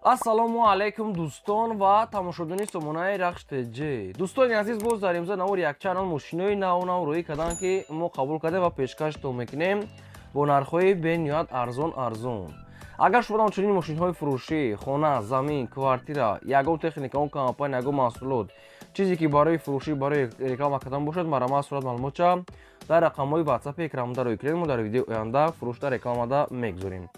Ассалому алайкум, дӯстон ва тамошобинони сомонаи Рахш ТЖ. Дӯстони азиз, боз дар имза навори якчанд мошинои нав нав рӯӣ карданд, ки мо қабул кардем ва пешкаштон мекунем бо нархҳои бениҳоят арзон арзон. Агар шумо чунин мошинҳои фурӯшӣ, хона, замин, квартира, ягон техника, он компания, ягон маҳсулот, чизе ки барои фурӯшӣ, барои реклама кардан бошад, марҳамат, сурат маълумотча дар рақамҳои Ватсапи экранда рӯй кунед. Мо дар видеои оянда фурӯшда, рекламада мегузорем.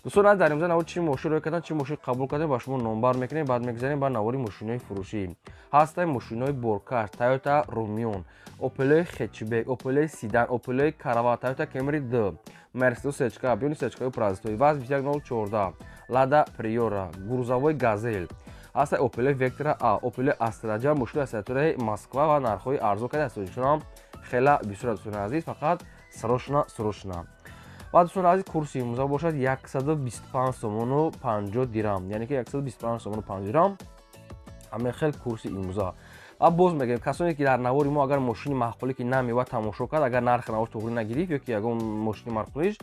Дӯстон, аз дар имза навор чӣ мошин рӯй кардан, чӣ мошин қабул кардем, ба шумо номбар мекунем. Баъд мегузарем ба навори мошинои фурӯшӣ. Ҳастай мошинои боркаш: Тойота Румион, Опелои хэтчбек, Опелои седан, Опелои Караван, Тойота Кемри д, Мерседес сечка, биони сечкаи простой, ВАЗ 21014, Лада Приора, грузовой Газель, ҳастай Опелои Вектра А, Опелои Астраҷа, мошини аз Москва ва нархҳои арзон карда аз Тоҷикистонам хела бисёр. Дӯстони азиз, фақат срочно, срочно. Ва, дӯстони азиз, курси имрӯза бошад 125 сомону 50 дирам, яъне ки 125 сомону 50 дирам ҳамин хел курси имрӯза. Ва боз мегӯем, касоне ки дар навори мо агар мошини маъқулӣ ки намева тамошо кард, агар нархи навор туғрӣ нагирифт ё ки ягон мошини маъқулиш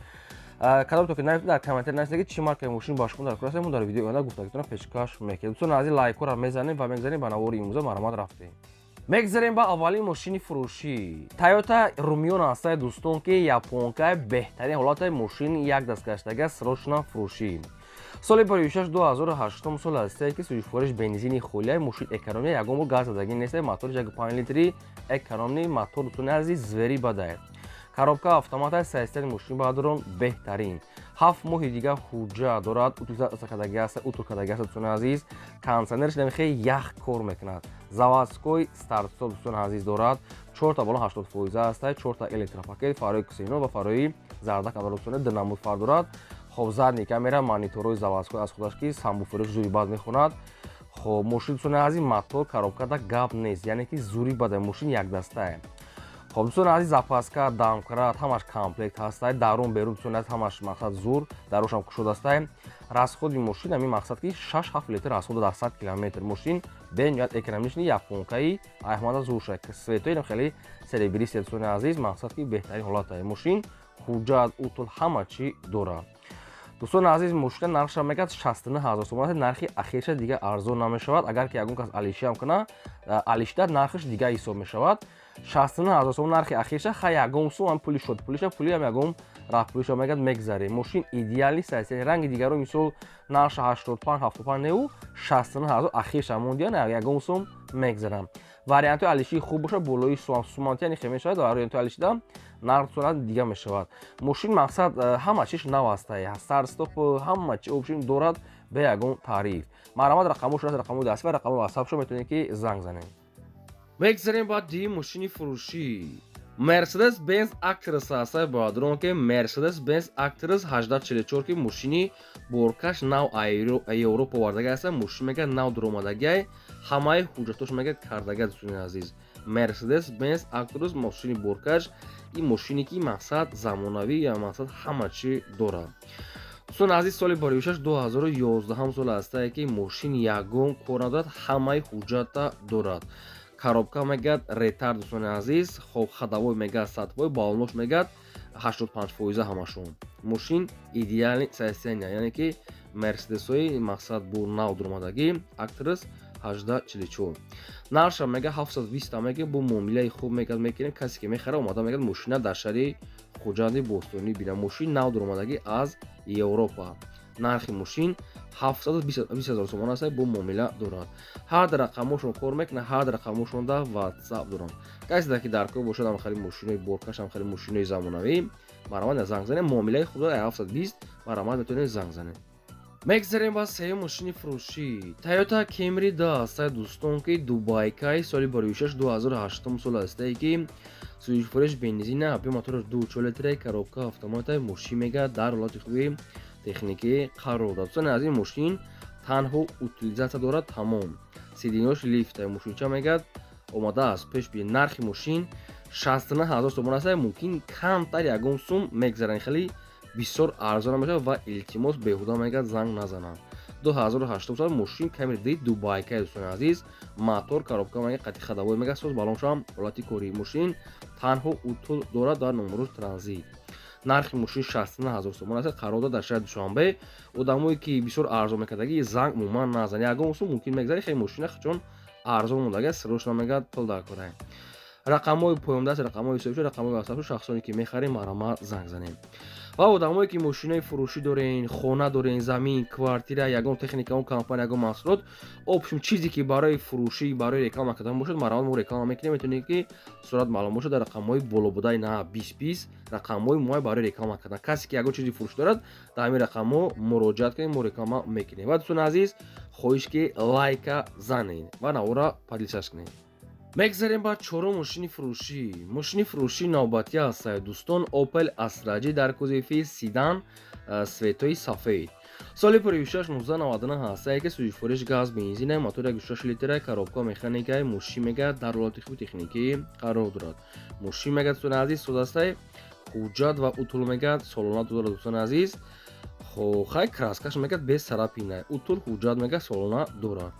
кадом то ки наёфт, дар комментарий нависед, ки чӣ маркаи мошин ба шумо дар кор аст, мо дар видеои оянда гуфтагитона пешкаш мекунем. Дӯстони азиз, лайкҳоро мезанем ва мегзарем ба навори имрӯза. Марҳамат, рафтем. Мегзарем ба аввалин мошини фурӯшӣ. Тойота Румион ҳастае, дӯстон, ки японкаи, беҳтарин ҳолатаи мошин, як дастгаштага, срочно фурӯшӣ. Соли 56, 2008 сол ҳастае, ки сӯзишвориш бензини холия, мошин экономия, ягон бор газ задагӣ нестае, мотори 1,5 литри, экономный мотор. Дӯстони азиз, звери бадае, коробка автомата, состояни мошин баъдорон беҳтарин. 7 моҳи дига ҳуҷҷат дорад, утилизация кардаги аст, утул кардаги аст. Дӯстони азиз, кондиционерш намехе ях кор мекунад, заводской старт-стоп, дӯстони азиз, дорад, чорта балон 80 фоиза аста, чорта электропакет, фарои ксенон ва фарои зардак дорад. Дӯстони, ду намуд фар дорад. Хоб, задний камера, мониторҳои заводской аз худаш, ки сабвуфераш зури бад мехонад. Хоб, мошин, дӯстони азиз, мотор, коробкада гап нест, яъне ки зури бада, мошин якдастае. Хоб, дӯстони азиз, запаска, домкрат ҳамаш комплект ҳастай, дарун берун, дӯстони азиз, ҳамаш мақсад зур, дарушам кушод ҳастай. Расходи мошин ҳамин мақсад ки 6-7 литр расхода дар 100 километр. Мошин бениҳоят экономичный, японкаи аҳмада зур шуда, светои хеле серебристый. Дӯстони азиз, мақсад ки беҳтарин ҳолатае. Мошин ҳуҷҷат, утул, ҳама чӣ дорад. Дӯстони азиз, мошина нархша мегӯяд 69 000 сомон аст, нархи ахирша, дига арзон намешавад. Агар ки ягон кас алишиам куна, алишида нархаш дига ҳисоб мешавад. 69 000 сомон нархи ахирша. Ха, ягон сум ам пули шуд, пулиша, пулиам ягон рафт пулиша мегӯяд мегзарем. Мошин идеальный состояние, ранги дигаро мисол нархша 85, 75 неу, 69 000 ахирша мондиян, ягон сум мегзарам. Вариантҳои алишии хуб бошад, болои сумантияни хе мешавад, вариантҳои алишида нарх сурат дига мешавад. Мошин мақсад ҳама чиш нав астае, старт-стоп, ҳама чи общем дорад, бе ягон таъриф. Марҳамат, рақамҳо шуд, рақамҳои дастӣ ва рақамҳои ватсапшо метавонед ки занг занед. Мегзарем ба дии мошини фурӯшӣ. Мерседес Бенз Актрос ҳастае, бародарон, ки Мерседес Бенз Актрос 1844, ки мошини боркаш, нав Европа овардага аста. Мошин мегӯяд нав дуромадагиай, ҳамаи ҳуҷҷатош мегӯяд кардага. Дӯстони азиз, Мерседес Бенз Актрос, мошини боркаш, ин мошине ки мақсад замонавӣ я мақсад ҳама чӣ дорад. Дӯстони азиз, соли бароишаш 2011 сол ҳастае, ки мошин ягон кор надорад, ҳамаи ҳуҷҷата дорад. Коробка мегӯяд ретард. Дӯстони азиз, хоб, ходовой мегӯяд 100%, балонош мегӯяд 85 фоиза ҳамашон. Мошин идеальный состояние, яъне ки Мерседесҳои мақсад бу нав дуромадагӣ. Актрос 1844 нархша мега 720 мега, бо муомилаи хуб мегӯяд мекунем. Касе ки мехара, омада мегӯяд мошина дар шаҳри Хуҷанди бостонӣ бина. Мошин нав дуромадагӣ аз Европа, нархи мошин 720 ҳазор сомон аст, бо муомила дорад. Ҳар рақамошон кор мекунад, ҳар рақамошонда Ватсап доранд. Касе ки дар кор бошад, ам хеле мошинои боркаш, ам хеле мошинои замонавӣ, марҳамат, занг занед. Муомилаи хуб дорад, 720, марҳамат, метавонед занг занед. Мегзарем ба сеюм мошини фурӯшӣ. Тойота Кемри да ҳастае, дӯстон, ки дубайкай, соли бароишаш 2008 сол ҳастае, ки сӯзишвориш бензина, объём мотораш 2,4 литра, коробка автомата. Мошин мегӯяд дар ҳолати хуби техникӣ қарор дорад. Дӯстони азиз, мошин танҳо утилизация дорад, тамом. Сиденьош лифта. Мошинча мегӯяд омадааст пеш би. Нархи мошин 69 ҳазор сомон аст, мумкин камтар ягон сум мегзаранд, хеле бисёр арзон мешавад. Ва илтимос, беҳуда мегӯяд занг назананд. 2008 сол мошин Камри ди дубайка. Дӯстони азиз, мотор, коробка мега қати ходовой мега соз, балоншам ҳолати кори. Мошин танҳо утул дорад дар номрӯз транзит. Нархи мошин 69 ҳазор сомон аст, қарор дорад дар шаҳри Душанбе. Одамое ки бисёр арзон мекардаги, занг умуман назан, ягон сум мумкин мегзари. Хеле мошина чун арзон мондаги, срочно мегӯяд, пул дар кора. Рақамҳои поёндаст, рақамҳои ҳисобшуда, рақамҳои ватсапшуда. Шахсоне ки мехарем, марҳамат, занг занем. Ва одамое ки мошинаи фурӯшӣ дорен, хона дорен, замин, квартира, ягон техника, он компания, ягон маҳсулот, общем, чизе ки барои фурӯшӣ, барои реклама кардан бошад, марҳамат, мо реклама мекунем. Метавонед ки сурат маълум бошад, дар рақамҳои болобудаи на 20 20 рақамҳои мои барои реклама кардан. Касе ки ягон чизи фурӯшӣ дорад, дар ҳамин рақамҳо муроҷиат кунед, мо реклама мекунем. Ва дӯстони азиз, хоҳиш ки лайка занед ва навора поделиться кунед. Мегзарем ба чорум мошини фурӯшӣ. Мошини фурӯшӣ навбатӣ ҳастад, дӯстон, Opel Astra J дар кузови седан, цветои сафед, соли 56 1999 ҳастае, ки сӯзишвориш газ, бензина, мотор 1.6 литра, коробка механикаи. Мошин мегӯяд, дар ҳолати хуби техникӣ қарор дорад. Мошин мегӯяд, дӯстони азиз, содастае, ҳуҷҷат ва УТУЛ мегӯяд, солона дорад, дӯстони азиз. Хай, краскаш мегӯяд, без царапина, УТУЛ, ҳуҷҷат мегӯяд, солона дорад.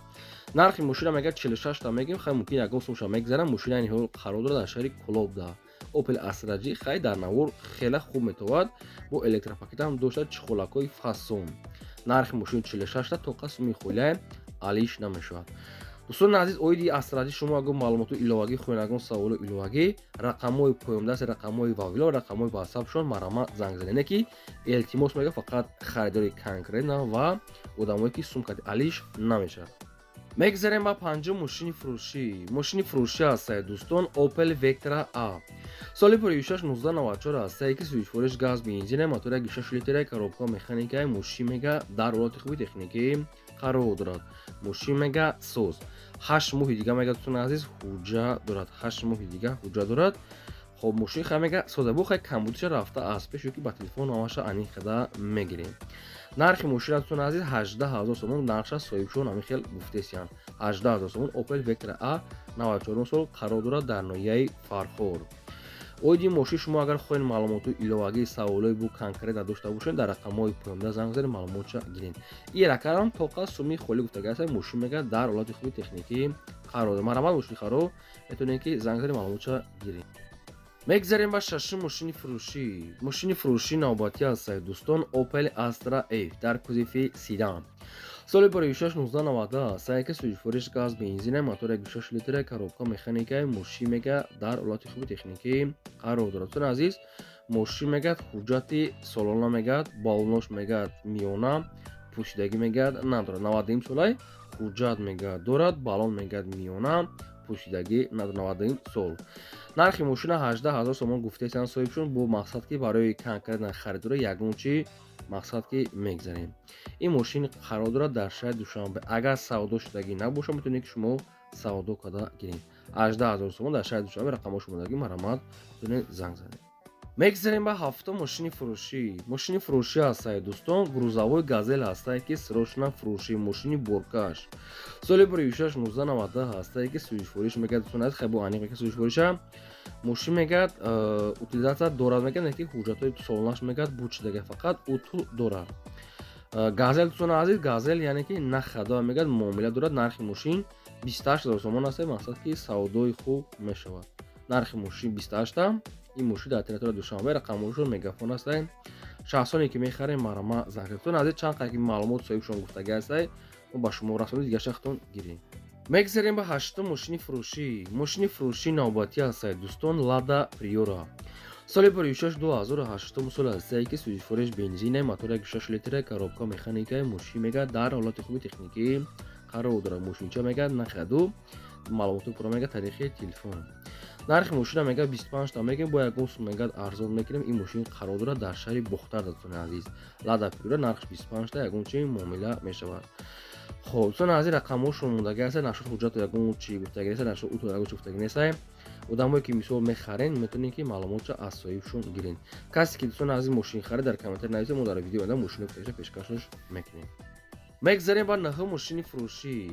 Нархи мошина мегӯяд, 46та мегӯем, хай, мумкин ягон сумша мегзарам. Мошина айни ҳол қарор дорад дар шаҳри Кӯлобда. Opel Astra J, хай, дар навор хеле хуб метовад, бо электропакет ҳам дошта, чехолакҳои фасон. Нархи мошин 46та, тоқа суми холия алиш намешавад. Дӯстони азиз, оиди Astra J шумо ягон маълумоту иловагӣ хоҳед, ягон саволу иловагӣ, рақамҳои поёндаст, рақамҳои вавило, рақамҳои ватсапшон, марҳамат, занг занед. Не ки илтимос мега, фақат харидори конкретно ва одамое ки сумкати алиш намешавад. Мегзарем ба панҷум мошини фурӯшӣ. Мошини фурӯшӣ ҳастае, дӯстон, Opel Vectra A, соли 56 1994 ҳастае, ки сӯзишвориш газ, бензина, мотор 1.6 литра, коробка механикаи. Мошин мега, дар ҳолати хуби техникӣ қарор дорад. Мошин мега, соз, 8 моҳи дига мега, дӯстони азиз, ҳуҷҷат дорад, 8 моҳи дига ҳуҷҷат дорад. Хоб, мошин хай мега соза, бо хай камбудиша рафта аз пеш ё ки ба телефон ҳамаша аниқ карда мегирем. Нархи мошина, дӯстони азиз, 18 000 сомон нархша соҳибшон ҳамин хел гуфтесиянд, 18 000 сомон. Opel Vectra A, 94 сол, қарор дорад дар ноҳияи Фархор. Оиди мошин шумо агар хоҳед маълумоту иловагӣ, саволои бу конкретно дошта бошед, дар рақамҳои поёнда занг занед, маълумотша гиред. И рақам тоқа суми холӣ гуфтага аст. Мошин мега, дар ҳолати хуби техникӣ қарор дорад. Марҳамат, мошинхаро метавонед ки занг занед, маълумотша гиред. Мегзарем ба шашум мошини фурӯшӣ. Мошини фурӯшӣ навбатӣ ҳастад, дӯстон, Opel Astra F дар кузови седан, соли 56 1990 ҳастае, ки сӯзишвориш газ, бензина, мотор 1.6 литра, коробка механикаи. Мошин мега, дар ҳолати хуби техникӣ қарор дорад. Дӯстони азиз, мошин мегӯяд, ҳуҷҷати солона мегӯяд, баллонош мегӯяд, миёна пӯшидагӣ мегӯяд, надорад. 90 солай, ҳуҷҷат мегӯяд, дорад, баллон мегӯяд, миёна пӯшидагӣ надорад, 90 сол. Нархи мошина 18 000 сомон гуфтаистанд соҳибшон, бо мақсад ки барои конкретно харидора ягон чи мақсад ки мегзарем. Ин мошин қарор дорад дар шаҳри Душанбе. Агар савдо шудагӣ набошад, метавонед ки шумо савдо карда гиред. 18 000 сомон, дар шаҳри Душанбе, рақамҳо шумодаги, марҳамат, метавонед занг занед. Мегзарем ба ҳафтум мошини фурӯшӣ. Мошини фурӯшӣ ҳастае, дӯстон, грузовой Газель ҳастае, ки срочно фурӯшӣ, мошини боркаш, соли 56 1990 ҳастае, ки сӯзишвориш мегӯяд, дӯстон азиз, хеле бо аниқ мегӯяд сӯзишвориша. Мошин мегӯяд, утилизация дорад, мегӯяд, ки ҳуҷҷатҳои солонаш мегӯяд, бучидага, фақат УТУЛ дорад. Газель, дӯстони азиз, Газель, яъне ки на хадо мегӯяд, муомила дорад. Нархи мошин 28 000 сомон аст, мақсад ки савдои хуб мешавад. Нархи мошин 28та. Ин мошин дар территорияи Душанбе, рақамҳошон Мегафон ҳастанд. Шахсоне ки мехарем, марҳамат, занг. Дӯстони азиз, чанд қадр ки маълумот соҳибшон гуфтагӣ ҳастад, мо ба шумо расонем, дигаша худтон гирем. Мегзарем ба ҳаштум мошини фурӯшӣ. Мошини фурӯшӣ навбатӣ ҳастад, дӯстон, Лада Приора, соли 56 2008 сол ҳастае, ки сӯзишвориш бензина, мотор 1.6 литра, коробка механикаи. Мошин мегӯяд, дар ҳолати хуби техникӣ қарор дорад. Мошинча мегӯяд, нахаду маълумоти пурра мегӯяд, тариқи телефон. Нархи мошина мегӯяд, 25 та мегӯем, бо ягон сум мегӯяд, арзон мекунем. Ин мошин қарор дорад дар шаҳри Бохтар, дӯстони азиз. Лада Приора, нархш 25та, ягон чи муомила мешавад. Хоб, дӯстони азиз, рақамҳошон мондаги ҳастад. Нашуд ҳуҷҷату ягон чи гуфтаги неста, нашуд УТУЛ ягон чи гуфтаги неста. Одамое ки мисол мехарен, метавонед ки маълумотша аз соҳибшон гирен. Касе ки, дӯстони азиз, мошин харид, дар комментар нависед, мо дар видео оянда мошини гуфтагиша пешкашаш мекунем. Мегзарем ба наҳум мошини фурӯшӣ.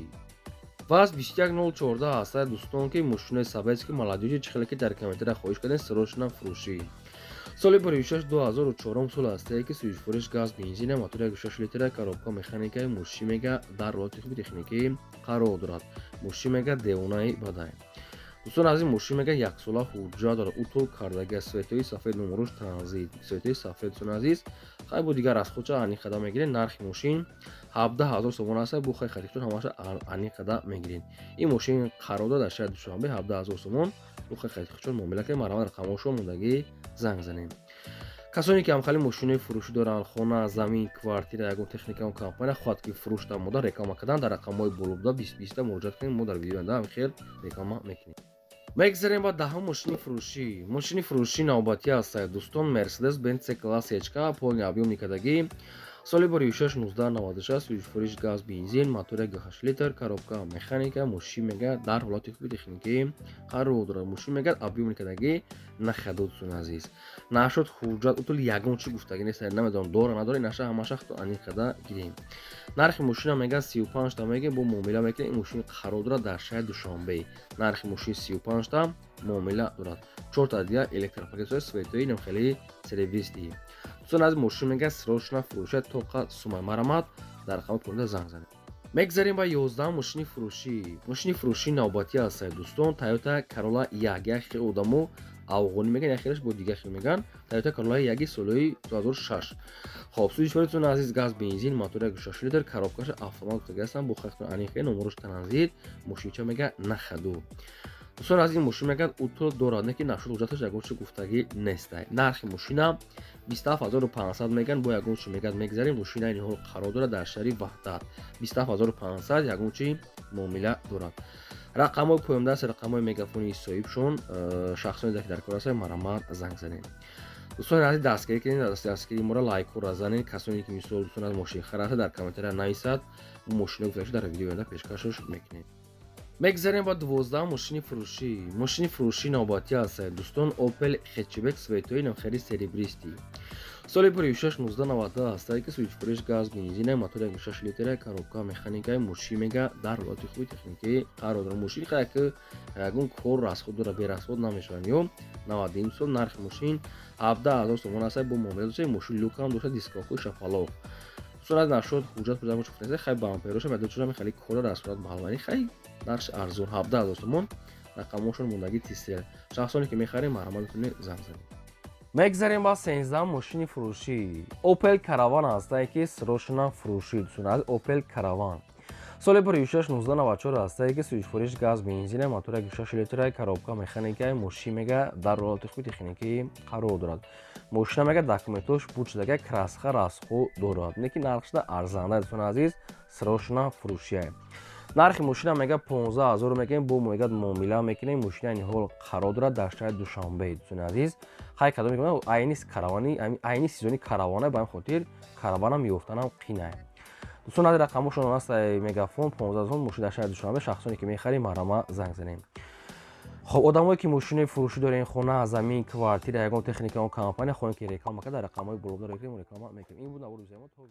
ВАЗ 21014 ҳастад, дӯстон, ки мошинои советский, молодёжи, чӣ хеле ки дар комментария хоҳиш кардем, срочно фурӯшӣ, соли 56 2004 сол ҳастае, ки сӯзишвориш газ, бензина, мотор 1.6 литра, коробка механикаи. Мошин мега, дар ҳолати хуби техникӣ қарор дорад. Мошин мега, девонаи бадай. Дӯстон азиз, мошин мега яксола ҳуҷҷат дорад, утол кардага, светои сафед, номерош транзит, светои сафед. Дӯстон азиз, хай бо дигар расходча аниқада мегиред. Нархи мошин 17 000 сомон аст, бо хай харидтон ҳамаша аниқада мегиред. Ин мошин қарор дорад дар шаҳри Душанбе, 17 000 сомон, бо хай харидхудшон муомила кунед. Марҳамат, рақамҳошо мондагӣ, занг занед. Касоне ки ҳамхали мошинои фурӯшӣ доранд, хона, замин, квартира, ягон техника, компания хоҳад ки фурӯш намуда, реклама кардан, дар рақамҳои боло буда 20 20 муроҷиат кунед. Мо дар видеои оянда ҳамхел реклама мекунем. Мегзарем ба даҳум мошини фурӯшӣ. Мошини фурӯшӣ навбатӣ аст, дӯстон, Мерседес Бенц С класс Ечка, полный объёмный кардагӣ, соли бори 6 1996, сӯзишвориш газ, бензин, мотори 8 литр, коробка механика. Мошин мега дар ҳолати хуби техникӣ қарор дорад. Мошин мега объёмный кардагӣ, на ходу. Дӯстони азиз, нашуд ҳуҷҷат, утул ягон чӣ гуфтагӣ нест, намедонам дора, надора, наша ҳамаша хто аниқада гирем. Нархи мошина мега 35 та мега, бо муомила мекунем. Ин мошин қарор дорад дар шаҳри Душанбе. Нархи мошин 35 та, муомила дорад. Чорта дигар электропакетҳои светои намхели серебристый. Дӯстон аз мошин мега срочно фурӯшад, тоқа сумай, марамат, дар рақами пурда занг занед. Мегзарем ба 11-ум мошини фурӯшӣ. Мошини фурӯшӣ навбатӣ аст, дӯстон, Тойота Карола як. Як хел одамо афғонӣ меган, як хелаш бо дигар хел меган. Тойота Карола яги солҳои 2006. Хоб, сӯзишворитон азиз газ, бензин, мотори 6 литр, коробкаша автомат гуфтагӣ ҳастам, бо хахтон аниқе, номерош транзит. Мошинча мега на ходу. Дӯстон аз ин мошин мегӯяд утул дорад, не ки нашуд ҳуҷҷаташ, ягон чи гуфтагӣ нестай. Нархи мошина 27 500 меган, бо ягон чи мегӯяд мегзарем. Мошина ин ҳол қарор дорад дар шаҳри Ваҳдат, 27 500, ягон чи муомила дорад. Рақамҳои поёндаст, рақамҳои мегафони соҳибшон. Шахсоне ки дар кор ҳастанд, марҳамат, занг занед. Дӯстони азиз, дастгирӣ кунед, дастгирии моро лайкҳоро занед. Касоне ки, мисол, дӯстон аз мошинхар ҳастад, дар комментария нависад, мошино гуфта дар видеои оянда пешкашаш мекунем. Мегзарем ба 12-ум мошини фурӯшӣ. Мошини фурӯшӣ навбатӣ аст, дӯстон, Опел хетчбек, светои навхари серебристый, соли 6 1992 ҳастае, ки сӯзишвориш газ, бензина, мотори 6 литра, коробка механикаи. Мошин мега дар ҳолати хуби техникӣ қарор дорад. Мошин хаяк ягон кор расход дорад, берасход намешавад. Ё 93 сол, нархи мошин 17 000 сомон аст, бо муомила дошта. Мошин люкам дошта, дисковкаи шапалоқ. Сурат нашуд ҳуҷҷат пурза чуфтаса, хай бампероша медочурам, хеле кора дар сурат баҳалвани. Хай, нархи арзон, 17 000 сомон, рақамҳошон мондагӣ тисел. Шахсоне ки мехарем, марҳамат, метавонед занг занед. Мегзарем ба 13-ум мошини фурӯшӣ. Опел Караван ҳастае, ки срочно фурӯшӣ. Дӯстон, Опел Караван соли 6 1994 ҳастае, ки сӯзишвориш газ, бензина, мотори 6 литра, коробка механикаи. Мошин мега дар ҳолати хуби техникӣ қарор дорад. Мошина мега документош буд шудага, краска расход дорад, не ки нархшда арзанда. Дӯстони азиз, срочно фурӯшия. Нархи мошина мега 15 000 мекунем, бо мегӯяд муомила мекунем. Мошина ин ҳол қарор дорад дар шаҳри Душанбе. Дӯстони азиз, хай кадом мекунам, айни каравани, айни сезони каравана, ба ҳамин хотир караванам ёфтанам қинай. Дӯстон аз рақамошон аст мегафон, 15 000, мошин дар шаҳри Душанбе. Шахсоне ки мехарем, марҳама, занг занем. Хоб, одамое ки мошинои фурӯшӣ дорем, хона, замин, квартира, ягон техника, он компания хоҳем ки реклама кард, дар рақамҳои боло реклама мекунем. Ин буд навори то.